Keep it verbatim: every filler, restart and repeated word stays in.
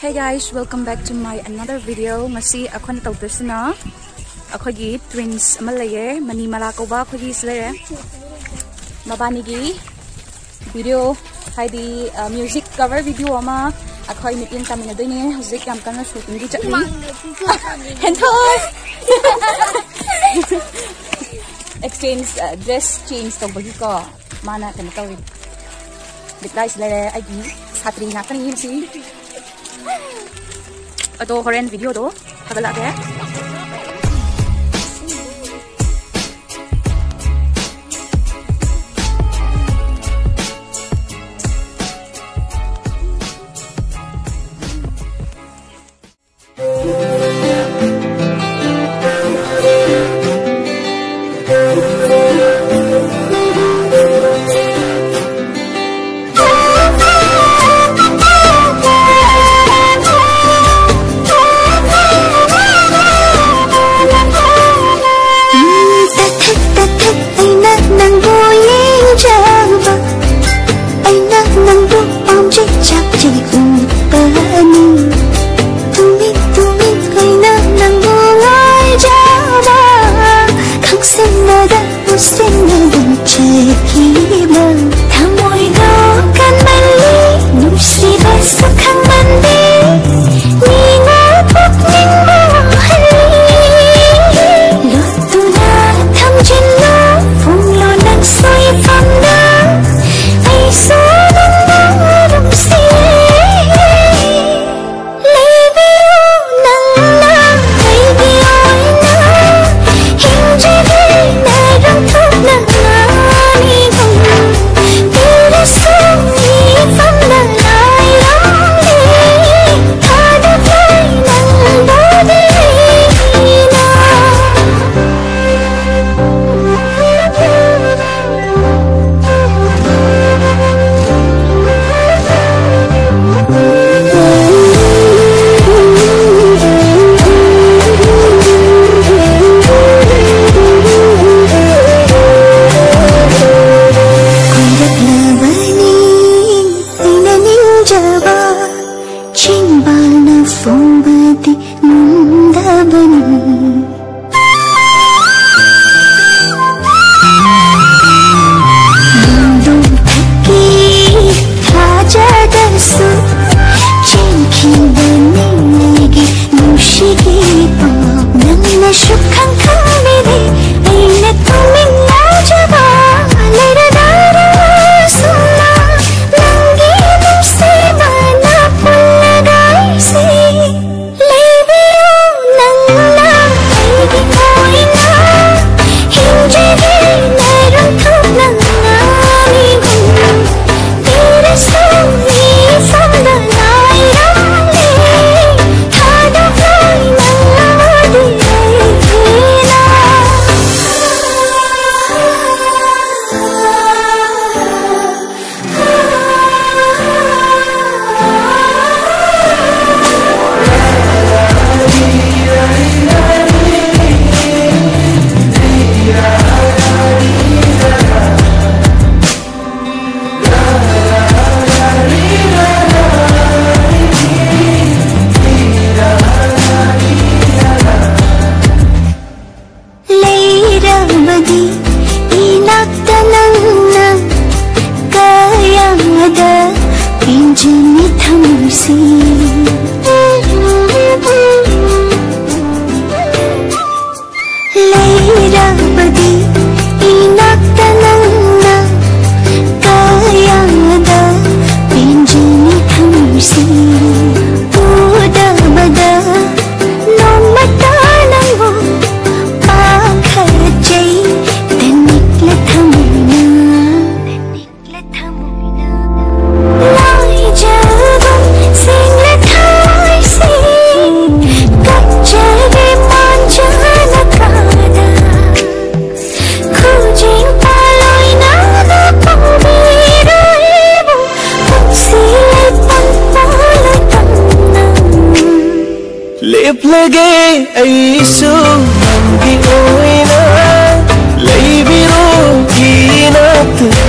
Hey guys, welcome back to my another video. ꯉꯁꯤ ꯑꯩꯈꯣꯏꯅ ꯇꯧꯗꯣꯏꯁꯤꯅ ꯑꯩꯈꯣꯏꯒꯤ twins ꯑꯃ ꯂꯩꯌꯦ, ꯃꯅꯤ ꯃꯂꯥ ꯀꯧꯕ, ꯑꯩꯈꯣꯏꯒꯤ ꯁꯤ ꯂꯩꯔꯦ꯫ ꯃꯕꯥꯅꯤꯒꯤ video, ꯍꯥꯏꯗꯤ music cover video ꯑꯃ ꯑꯩꯈꯣꯏ ꯃꯤꯠꯌꯦꯡ ꯇꯥꯃꯤꯟꯅꯗꯣꯏꯅꯦ꯫ ꯍꯧꯖꯤꯛ ꯌꯥꯝ ꯀꯟꯅ shootingꯒꯤ ꯆꯠꯂꯤ꯫ ꯍꯦꯟꯊꯣꯏ꯫ Exchange, dress change ꯇꯧꯕꯒꯤꯀꯣ꯫ ꯃꯥꯅ ꯀꯩꯅꯣ ꯇꯧꯔꯤ꯫ ꯕꯤꯠꯂꯥꯏꯁꯤ ꯂꯩꯔꯦ, ꯑꯩꯒꯤ ꯁꯥꯇ꯭ꯔꯤ ꯉꯥꯛꯇꯅꯤ ꯃꯁꯤ꯫ ꯑꯗꯣ ꯍꯣꯔꯦꯟ videoꯗꯣ ꯊꯥꯒꯠꯂꯛꯑꯒꯦ꯫ ꯂꯦꯞꯂꯒꯦ ꯑꯩꯁꯨ ꯅꯪꯒꯤ ꯑꯣꯏꯅ, ꯂꯩꯕꯤꯔꯣ ꯏꯅꯥꯛꯇ꯫